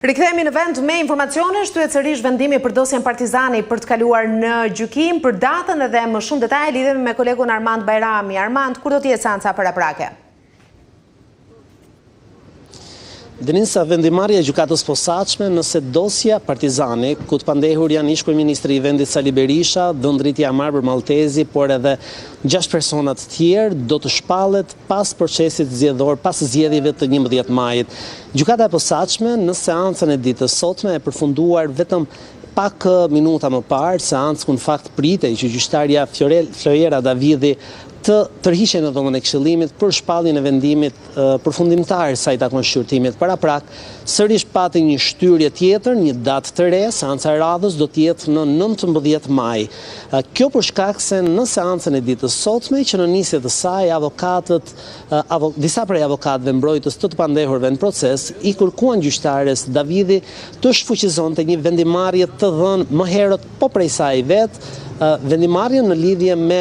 Rikthehemi në vend me informacione, shtyhet sërish vendimi për dosjen Partizani për të kaluar në gjykim për datën edhe më shumë detaje lidhemi me kolegun Armand Bajrami. Armand, kur do të jetë seanca paraprake? Denisa, vendimmarrja e Gjykatës Posaçme nëse dosja Partizani, ku të pandehur janë ish-kryeministri i vendit Sali Berisha, dhëndri i tij Jamarbër Malltezi, por edhe 6 persona të tjerë, do të shpallet pas procesit zgjedhor, pas zgjedhjeve të 11 majit. Gjykata e Posaçme në seancën e ditës sotme e përfunduar vetëm pak minuta më parë, seancë ku në fakt pritej që gjyqtarja Flojera Davidhi të tërhiqej në dhomën e këshillimit për shpalljen e vendimit përfundimtar sa i takon shqyrtimit paraprak, sërish pati një shtyrje tjetër, një datë të re, seanca e radhës do të jetë në 19 maj. Kjo për shkak se në seancën e ditës sotme, që në nisje të saj avokatët Disa prej avokatëve mbrojtës të të pandehurve në proces i kërkuan gjyqtares Davidhi të shfuqizonte një vendimmarrje të dhënë më herët po prej saj vetë, vendimmarrjen në lidhje me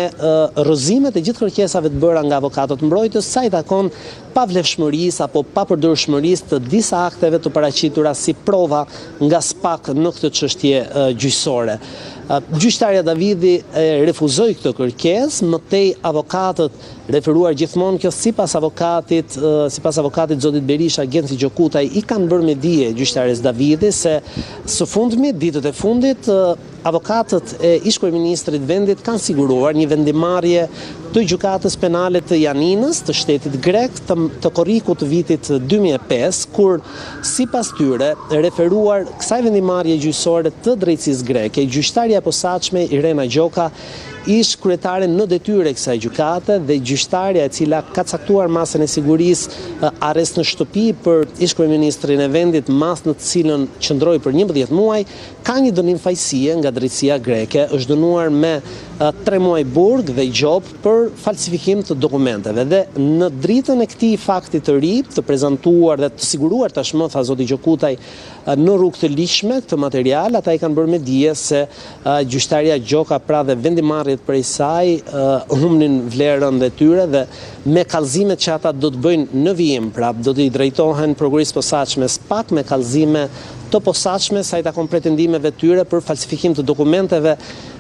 rrëzimet e gjithë kërkesave të bëra nga avokatët mbrojtës sa i takon pavlefshmërisë apo papërdorshmërisë të disa akteve të paraqitura si prova nga SPAK në këtë çështje gjyqësore. Gjyqtarja Davidhi e refuzoi këtë kërkesë, më tej avokatët Referuar gjithmonë kjo sipas avokatit, sipas avokatit zotit Berisha, Genci Gjokutaj i kanë bërë me dije gjyqtares Davidhi se së fundmi, ditët e fundit, avokatët e ish-kryeministrit vendit kanë siguruar një vendimmarrje të Gjykatës Penale të Janinës të shtetit grek të, të korrikut të vitit 2005, kur sipas tyre, referuar kësaj vendimmarrje gjyqësore të drejtësisë greke, gjyqtarja e posaçme Irena Gjoka Ish kryetare në detyrë e kësaj gjykate dhe gjyqtarja e cila ka caktuar masën e sigurisë arrest në shtëpi për ish kryeministrin e vendit, masë në të cilën qëndroi për 11 muaj, ka një dënim fajësie nga drejtësia greke, është dënuar me 3 muaj burg dhe gjobë për falsifikim të dokumenteve. Dhe në dritën e këtij fakti të ri, të prezantuar dhe të siguruar tashmë, tha zoti Gjokutaj, në rrugë të ligjshme këtë material, ata i kanë bërë me dije se gjyqtarja Gjoka pra dhe vendimmarrjet prej saj humbnin vlerën e tyre dhe me kallëzimet që ata do të bëjnë në vijim, pra do t'i drejtohen prokurorisë posaçme SPAK me kallëzime të posaçme sa i takon pretendimeve tyre për falsifikim të dokumenteve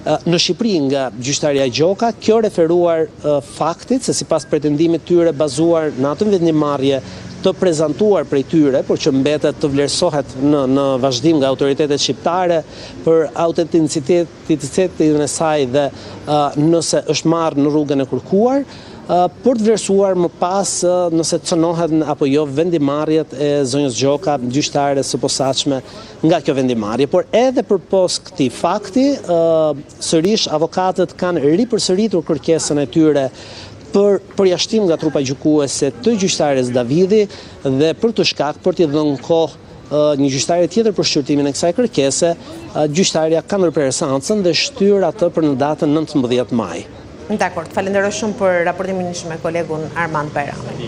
në Shqipëri nga gjyqtarja Gjoka, kjo referuar faktit se sipas pretendimit tyre bazuar në atë vendimmarrje të prezantuar prej tyre, por që mbetet të vlerësohet në në vazhdim nga autoritetet shqiptare për autenticitetin e saj dhe nëse është marrë në rrugën e kërkuar, për të vlerësuar më pas nëse cënohen apo jo vendimmarrjet e zonjës Gjoka, gjyqtares së posaçme nga kjo vendimmarrje. Por edhe përpos këtij fakti, sërish avokatët kanë ripërsëritur kërkesën e tyre për përjashtim nga trupa gjykuese të gjyqtares Davidhi dhe për këtë shkak për t'i dhënë kohë një gjyqtare tjetër për shqyrtimin e kësaj kërkese, gjyqtarja ka ndërprerë seancën dhe shtyrë atë për në datën 19 maj. Dakord, falenderoj shumë për raportimin me kolegun Armand Bajrami.